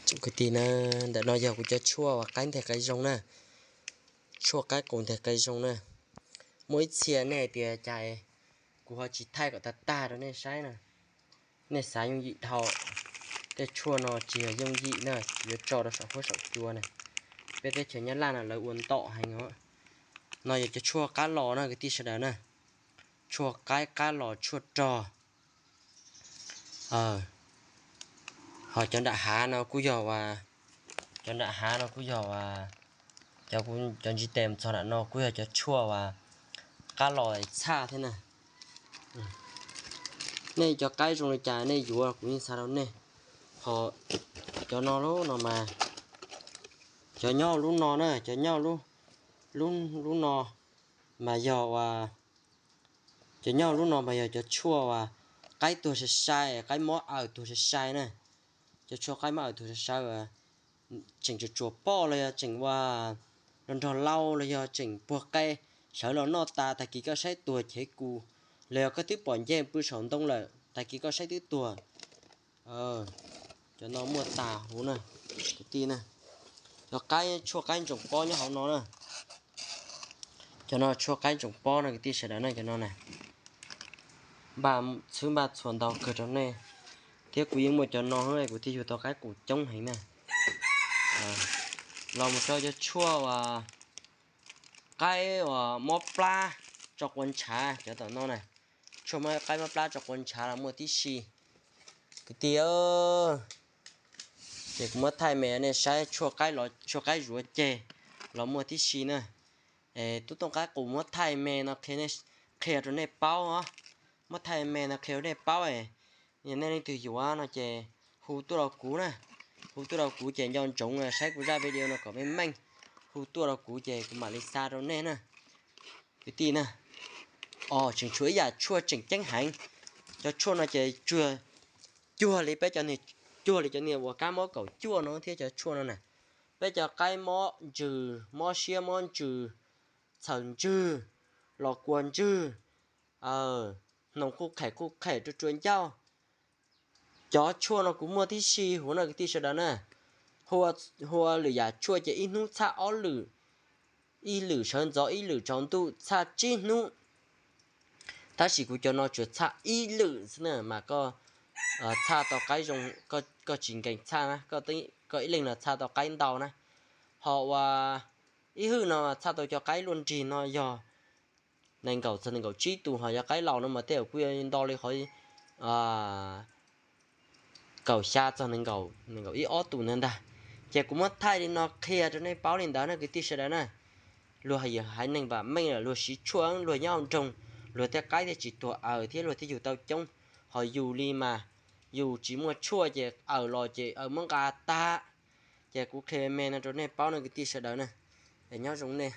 Kwv tij na, ntawm no yog kuv cov tshuaj uas qaib nteg qe zoo na, tshuaj qaib qus nteg qe zoo na. Muaj ib txhia nej hais tias cas kuv ho tsis thaij kom tag tag rau nej saib na. Nej xav yooj yim dhau, tej tshuaj no tsis yog yooj yim na, yuav tso rau saum huab saum cua na. Peb teb chaws Nyab Laj no lawv ua ntom heev os. No yog cov tshuaj qab los na kwv tij sawv daws na, tshuaj qaib qab los tshuaj rog. Ho cov nram hav no kuj yog, cov nram hav no kuj yog, cov kuv cov ntsib tes txog nram no kuj yog cov tshuaj uas qab los txhaj thiab na. Nej cov qaib zoo li cas nej yuav kuv yeej xa rau nej. Ho cov no lub no mas, cov nyob lub no na, cov nyob lub no mas yog, cov nyob lub no mas yog cov tshuaj uas qaib tuag sai sai, qaib mob awm tuag sai sai na. Cov tshuaj qaib mob awm tuag sai sai, tseem tsuas tsuas poj los yog tseem ua nrog nrog lauj los yog tseem puag qe, sawv los noj tas tag kis koj saib tuag chev kus, los yog koj twb pom ncej pw saum ntoo lawm tag kis koj saib twb tuag. Cov no muaj tas huv na, kwv tij na. Cov qaib, tshuaj qaib ntsoom pob nyob hauv no na. Cov no tshuaj qaib ntsoom pob no kwv tij sawv daws na, cov no na. Npaj, txhwb npaj txhua ntau kawg rau nej, thiab kuv yeej muaj cov no, kuv thiaj yug tau qaib qus coob heev na. Los mus rau cov tshuaj uas qaib uas mob plab tso qua ntshav cov tom no na. Tshuaj qaib mob plab tso qua ntshav los muaj tib si, kwv tij. Ces kuv muab thaij me nej saib, tshuaj qaib los tshuaj qaib zuav ceg los muaj tib si na. Es tub tooj qaib qus muab thaij me no qhia rau nej paub os. Muab thaij me no qhia rau nej paub, yog nej leej twg yuav no ces hu tuaj rau kuv na. Hu tuaj rau kuv ces nco ntsoov saib kuv zaj video no kom meej meej. Hu tuaj rau kuv ces kuv mam li xa rau nej na, kwv tij na. Os, tseem tshuav ib yam tshuaj tseem ceeb heev. Cov tshuaj no ces cuag li peb cov, cuag li cov niag uas kab mob kaum cuaj no thiab cov tshuaj no na. Peb cov qaib mob ntsws, mob siab mob ntsws, txhaws ntswg, los kua ntswg, hnoos quj qhem quj qhem rua rua ncauj. Cov tshuaj no kuv muaj tib si huv no kwv tij sawv daws na. Hu ua lwm yam tshuaj ces ib hnub txhaj ob lwm, ib lwm sawv ntxov ib lwm tsaus ntuj txhaj tsib hnub. Tab sis kuv cov no tsuas txhaj ib lwm xwb na mas koj txhaj tau qaib zoo, koj tsis nkees txhaj na, koj ib leeg no txhaj tau qaib ntau na. Ho ua ib hwj no txhaj tau cov qaib luaj nrig no yog nees nkaum txog nees nkaum tsib tus, ho cov qaib laus no mas tej zaum kuj yuav nto li qhov kaum xya txog nees nkaum ib ob tus ntawd ntag. Ces kuv muab thaij li no qhia rau nej paub li ntawd na kwv tij sawv daws na. Luag haiv neeg vam meej lawm luag siv tshuaj luag nyob hauv nroog, luag tej qaib thiaj tsis tuag aws thiab luag thiaj yug tau coob. Ho yus li mas yus tsis muaj tshuaj ces aws los ces aws muab nqa tag. Ces kuv qhia me no rau nej paub no kwv tij sawv daws na. Es nyob zoo nej.